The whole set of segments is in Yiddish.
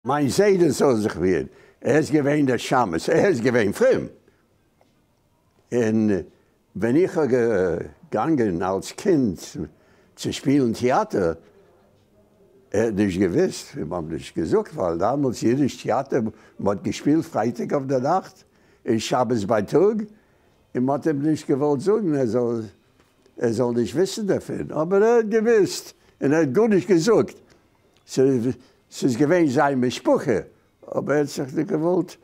מיין זיידע זאל זיך רירן, ער איז געווען דער שמש, ער איז געווען פרום, און ווען איך האב געגאנגען אלס קינד צו שפילן טעאטער, ער האט נישט געוויסט, מיר האבן נישט געזאגט, ווייל דאמאלס אידיש טעאטער, מען האט געשפילט פרייטאג אויף דער נאכט און שבת בייטאג, און מען האט אים נישט געוואלט זאגן ער זאל ער זאל נישט וויסן דערפון, אבער ער האט געוויסט און ער האט גארנישט געזאגט, ס'איז געווען זיין משפחה, אבער ער האט זיך נישט געוואלט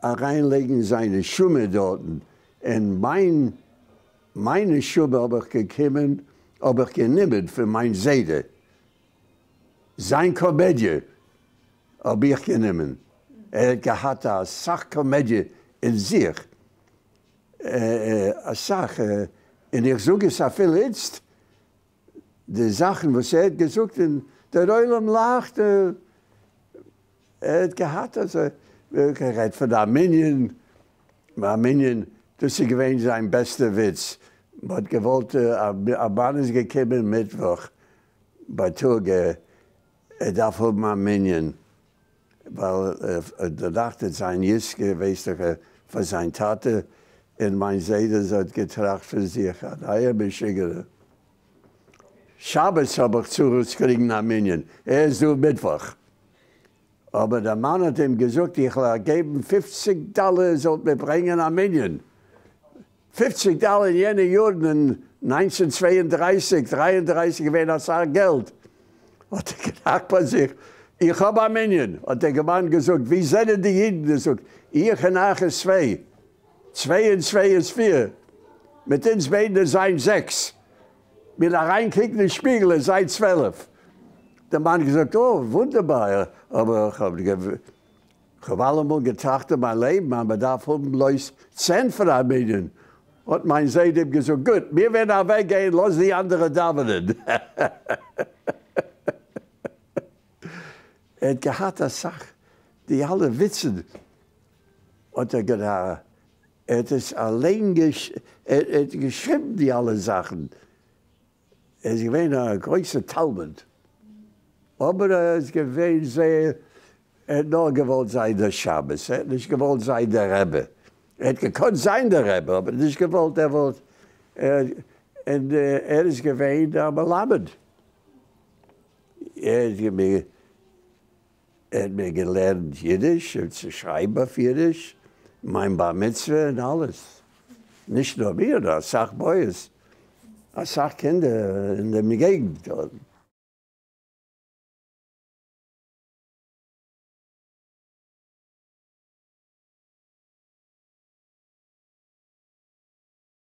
אריינלייגן זיין נשמה דארטן, און מיין מיין נשמה האב איך געקומען האב איך גענומען פון מיין זיידע, זיין קאמעדיע האב איך גענומען, ער האט געהאט אסאך קאמעדיע אין זיך, אסאך, און איך זאג עס אפילו איצט, די זאכן וואס ער האט געזאגט און דער עולם לאכט, ער האט געהאט אזוי, גערעדט פון א מנין, א מנין, דאס איז געווען זיין בעסטע וויץ, מען האט געוואלט, א מאן איז געקומען מיטוואך בייטאג, ער דארף האבן א מנין, ווייל דערנאך וועט זיין יזכה ווייסט איך פאר זיין טאטע, און מיין זיידע האט געטראכט פון זיך א נייער משוגענער. שבת האב איך צרות קריגן א מנין, ער איז דא מיטוואך. אבער דער מאן האט אים געזאגט איך וועל אייך געבן פופציג דאלער איר זאלט מיר ברענגען א מנין. פופציג דאלער אין יענע יארן אין 1932, 33 געווען אסאך געלט. האט ער געטראכט ביי זיך, איך האב א מנין. האט דער מאן געזאגט, ווי זענען די אידן? ער זאגט, איך און אייך איז צוויי, צוויי און צוויי איז פיר, מיט אונז ביידן איז זיין זעקס, מיר אריינקוקן אין שפיגל איז זיין 12. דער מאן געזאגט, אוי, וואונדערבאר, אבער איך האב כ'האב אלעמאל געטראכט אין מיין לעבן אז מ'דארף האבן בלויז 10 פאר א מנין, האט מיין זיידע אים געזאגט, גוט, מיר וועלן אוועק גיין, לאז די אנדערע דאווענען. ער האט געהאט אסאך די אלע וויצן האט ער געהאט, ער האט עס אליין ער האט געשריבן די אלע זאכן, ער איז געווען א גרויסער תלמיד, אבער ער איז געווען זייער, ער האט נאר געוואלט זיין דער שמש, ער האט נישט געוואלט זיין דער רבי, ער האט געקאנט זיין דער רבי, אבער נישט געוואלט, ער וואלט, און ער איז געווען א מלמד, ער האט מיר געלערנט אידיש און צו שרייבן אויף אידיש, מיין בר מצוה און אלעס. נישט נאר מיר, נאר אסאך boys, אסאך קינדער אין דעם געגנט דארט.